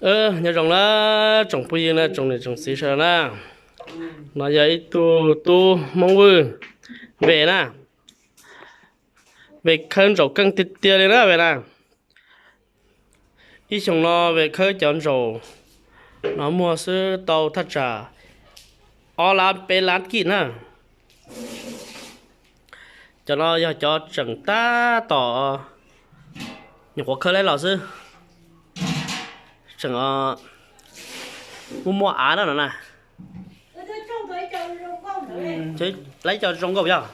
Nyob zoo na tsoom phooj ywg na, tsoom niam tsoom txiv sawv daws na. No yog ib tug tub Hmoob Vwj Ve na. Ve khawb ntsaum keej tiag tiag li na Ve na. Ib xyoos no Ve khawb cov ntsaum no muag xwb tau thaj tsam ob lab peb lab kij na. Cov no yog cov tseem tab tom nyuam qhuav khawb laib los xwb, tseem muaj muaj av na no na. Laib cov zoo nkauj yog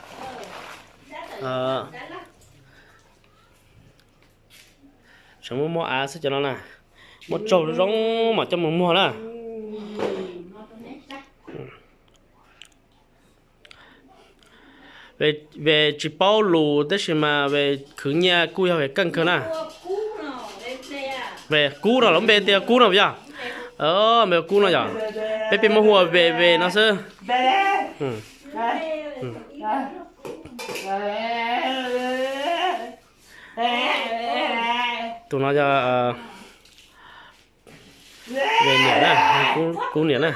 tseem muaj muaj av xwb cov no na. Muaj tsaug zoo mam coj mus muag na. Ve tsis paub lus tab sis mas Ve khwv nyiaj kuj yog Ve keej kawg na. Ve Kub no lub npe tias Kub no yog. Npe Kub no yog. Peb peb muab hu ua Ve Ve no xwb. Tus no yog Ve niam na, Kub niam na.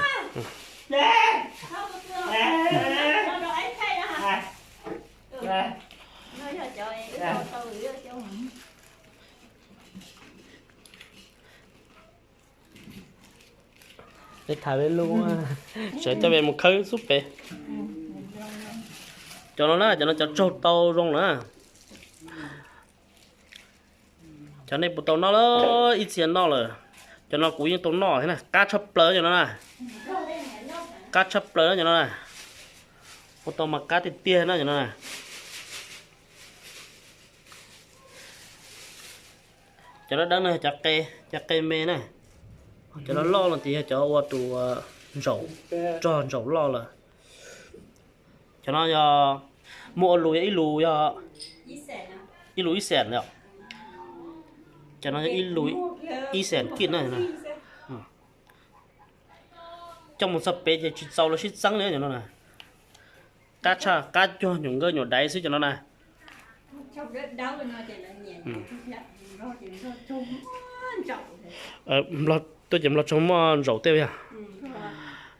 Peb tham peb lub, sawv coj Ve mus khawb xub pem. Cov no na, cov no cov tsaug tau zoo na. Cov nej puas tau noj lawm? Ib txhia noj lawm. Cov no kuv yeej tau noj thiab na, qab tshaj plaws cov no na. Qab tshaj plaws cov no na. Ua tau mas qab tiag tiag no cov no na. Cov dawb dawb no cov qe, cov qe me na. Cov loj loj no ces yog cov ua tus ntsaum, rog ntsaum loj lawm. Cov no yog muaj ua lus yog ib lus, yog ib lus ib xees yom. Cov no yog ib lus ib xees kij na. Coj mus txog pem ces tsis txaus los sib txeeb li cov no na. Qab tshaj qab cuag nyuam nkawj nyuam daiv xwb cov no na. Tuaj ces Nplog tsaug muaj ntsaum tej yog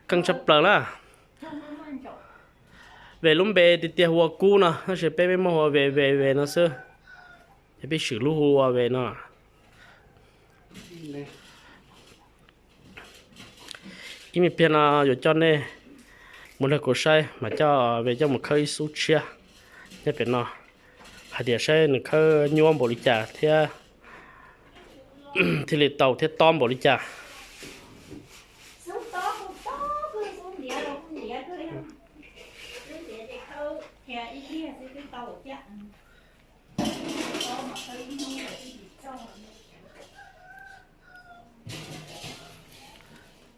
keej tshaj plaws na. Ve lub npe tiag tiag hu ua Kub no tab sis peb peb muab hu ua Ve Ve Ve no xwb. Ces peb swm lub hu ua Ve no. Ib me pliag no yuav coj nej mus nrog kuv saib mas coj Ve coj mus khawb ib xub tshiab nyob pem no, hais tias saib nws khawb nyuaj npaum li cas thiab thiaj li tau thiab tob npaum li cas.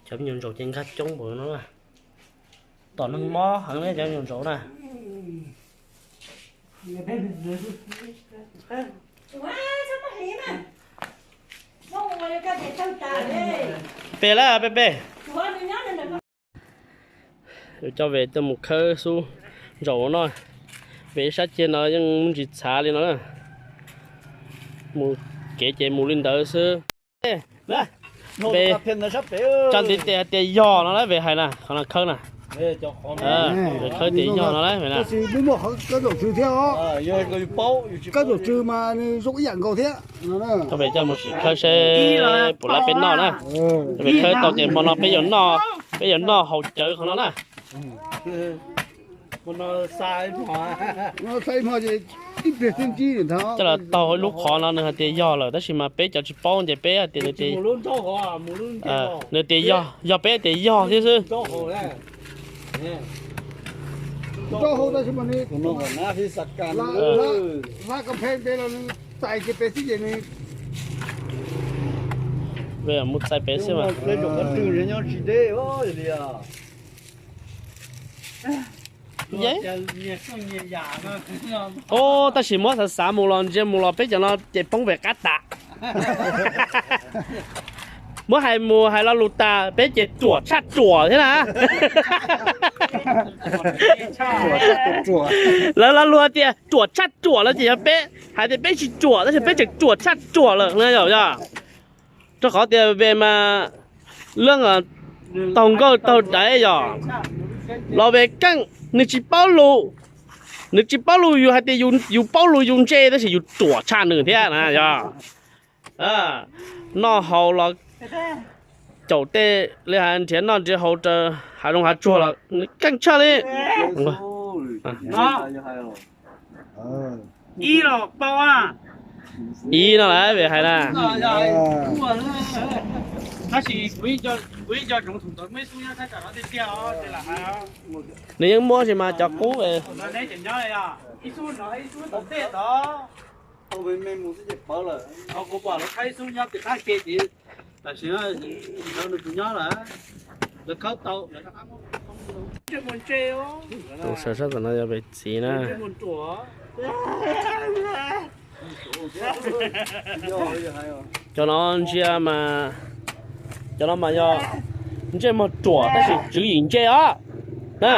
Cov me nyuam ntsaum ces nkag coob npaum no na. Tom neeg mob heev li cov me nyuam ntsaum na. Pem lawm peb peb. Coj Ve tuaj mus khawb xub ntsaum no. Ve ib sab ceg no yeej muaj ntsis txhav li no na. Mus kev ces mus li ntawd xwb. Ve, tso ntiv tes hais tias yog no lawm Ve hais na, qhov no khawb na. Ve khawb tias yog no lawm Ve na. Koj Ve coj mus sim khawb seb puas lab peb noj na. Ve khawb tau ces hmo no peb yuav noj, peb yuav noj haus cawv qhov no na. Coj los taug ib lub qhov no nws hais tias yog lawm tab sis mas peb cov tsis paub ces peb hais tias nws tias, nws tias yog, yog peb tias yog thiab xwb. Mus txais pem xwb mas. Ub, tab sis muab xav xav mus los ntsia mus los peb cov no ces poob pem qab tas. Muab hais mus hais lo lus tas peb ces ruam tshaj ruam thiab na. Lawv lo lus hais tias ruam tshaj ruam lawm ces yog peb hais tias peb tsis ruam tab sis peb tseem ruam tshaj ruam lawm na yom. Rau qhov tias Ve mas leej taug nkauj taug daiv yog los Ve keej, nws tsis paub lus, nws tsis paub lus yus hais tias yus paub lus yus ntse tab sis yus ruam tshaj nws thiab na yog. Noj haus los caum tej li hais nrhiav noj nrhiav haus rau hav zoov hav tsuag los nws keej tshaj li. Ib no lawm Ve hais na. Nws yeej muab tsis mas cov qub. Tus sawv sab tom no yog Ve txiv na. Cov no ntsia mas, cov no mas yog ntsej muag ruam tab sis tswv yim ntse os na.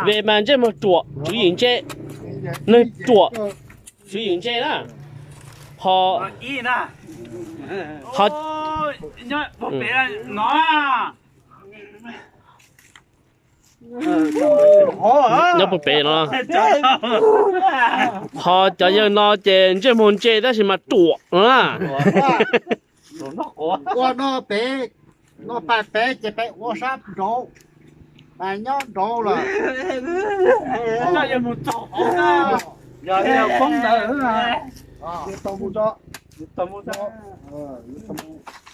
Ve mas ntsej muag ruam tswv yim ntse, neeg ruam tswv yim ntse na. Ho, ho nyob puag pem no. Ho cov yawg no ces ntsej muag ntse tab sis mas ruam no na. Ua no pem, no pais pem ces peb ua sab nraud, pais nyob nraud lawm.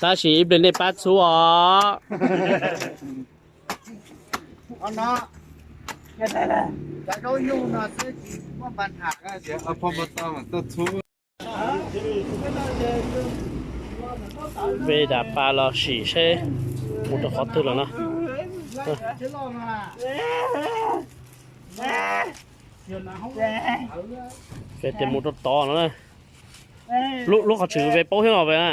Tab sis ib pliag nej pab txhub os. Ve dam pa los sim seb mus rau qhov twg lawm no. Ve tias mus rau tod no. Lub qhov tshwm Ve paub thiab no Ve na.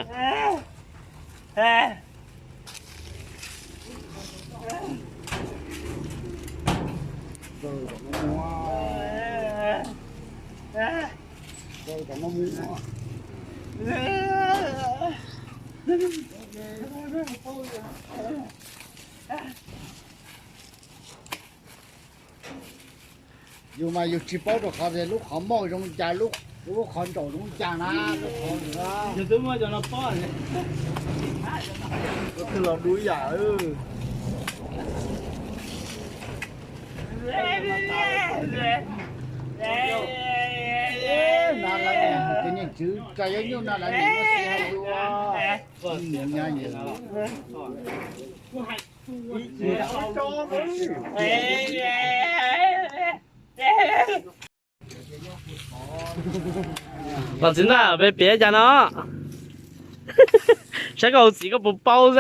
Yus mas yus tsis paub rau qhov tias lub qhov muag zoo cas, lub qhov ntsaum zoo cas na, lub qhov twg los du yam. Tus niag tswv tsa yuav nyuj no lawv niam no tsis hais yus. Los txiv ntag, peb piav cas no? Saib koj ua txiv koj puas paub xwb.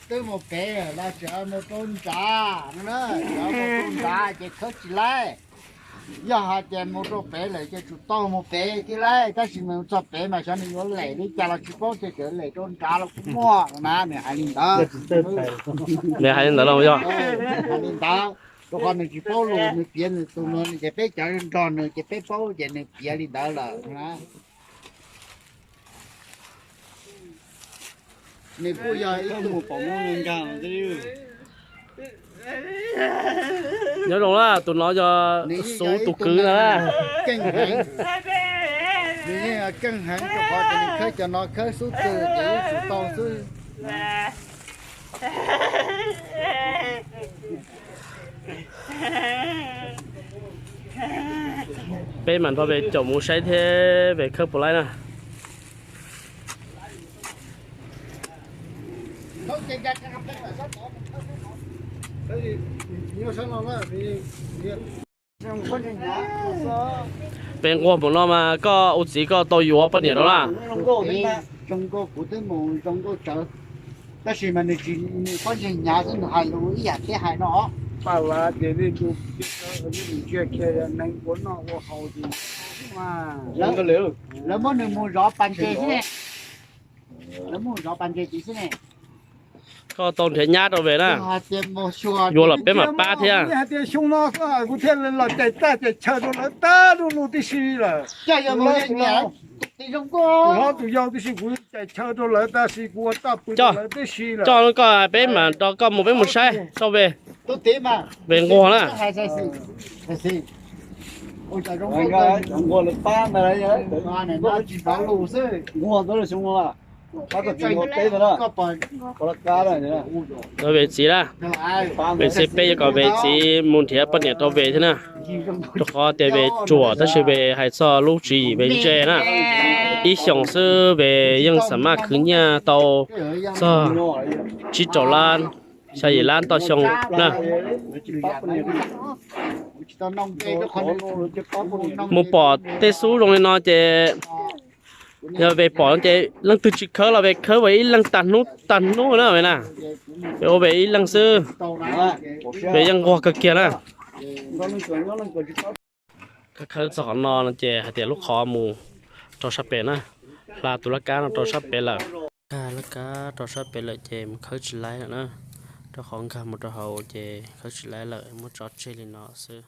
Twb mus pem los tseem mus rau nrad no, tseem mus rau nrad ces khawb tsis laib. Yog hais tias mus rau pem lawm ces tsum tau mus pem thiab lauj, tab sis mus txog pem mas xyov nws yuav lem li cas los tsis paub, ces txawm lem rau nrad los kuj muaj no na, nws hais li ntawd. Nws hais li ntawd los yog? Hais li ntawd, rau qhov nws tsis paub lus, nws piav nws tus no ces peb cov nrog nws ces peb paub ces nws piav li ntawd lawm na. Nws kuj yog ib tug pom muaj nkag. Nyob zoo na, tus no yog Xub tus kwv na. Keej heev, nws yeej keej heev rau qhov tias nws khawb cov no khawb xub twg ces yeej tsum tau xwb. Peb mam nrog Ve caum mus saib thiab Ve khawb puas laib na. Peb nquag mus no mas koj ua txiv koj tau yuav poj niam no na. Zoo nkauj kuv twb mus zoo nkauj tsawv, tab sis mas nws tsis, nws pob ntseg hnyav xwb, nws hais lus ib yam thiab hais no. Paj lav ces nej tus tsiaj kiag neeg ua noj ua haus ces lawv muab nws mus zov pas ntses xwb ne. Lawv muab zov pas ntses tid xwb ne. Koj tau nrhiav nyab rau Vem na. Yuav los peb mam pab thiab. Hais tias xyoo no kuv thiaj los cais txaj cais chaw rau lawv tag lub lub tib si lawm. Tus hlob tus yau tib si kuv cais chaw rau lawv tag si kuv ua txaj pw rau lawv tib si lawm. Coj koj peb mam nrog koj mus peb mus saib tau Vem. Vem nquag na. Vem txiv na. Vem txiv, peb yuav kom Vem txiv mus nrhiav poj niam rau Vem thiab na. Rau qhov tias Vem ruam tab sis Vem hais txog lub tswv yim Vem ntse na. Ib xyoos xwb Vem yeej xam maj khwv nyiaj tau txog tsib rau lab, xya yim lab toj xyoo na. Mus pom tej xub zoo li no ces yog Vem pom ces leej twg tsis khawb los Vem khawb Vem ib leeg tag hnub tag hnub na Vem na. Vem ua Vem ib leeg xwb, Vem yeej nquag kawg kiag na. Khawb txog qhov no no ces hais tias lub qhov mus rau sab pem na, hla tus laj kab no rau sab pem lawm. Nkag laj kab rau sab pem lawm ces mus khawb tsis laib lawm na, rau qhov nkag mus rau hauv ces khawb tsis laib lawm, muab tso tseg li no xwb.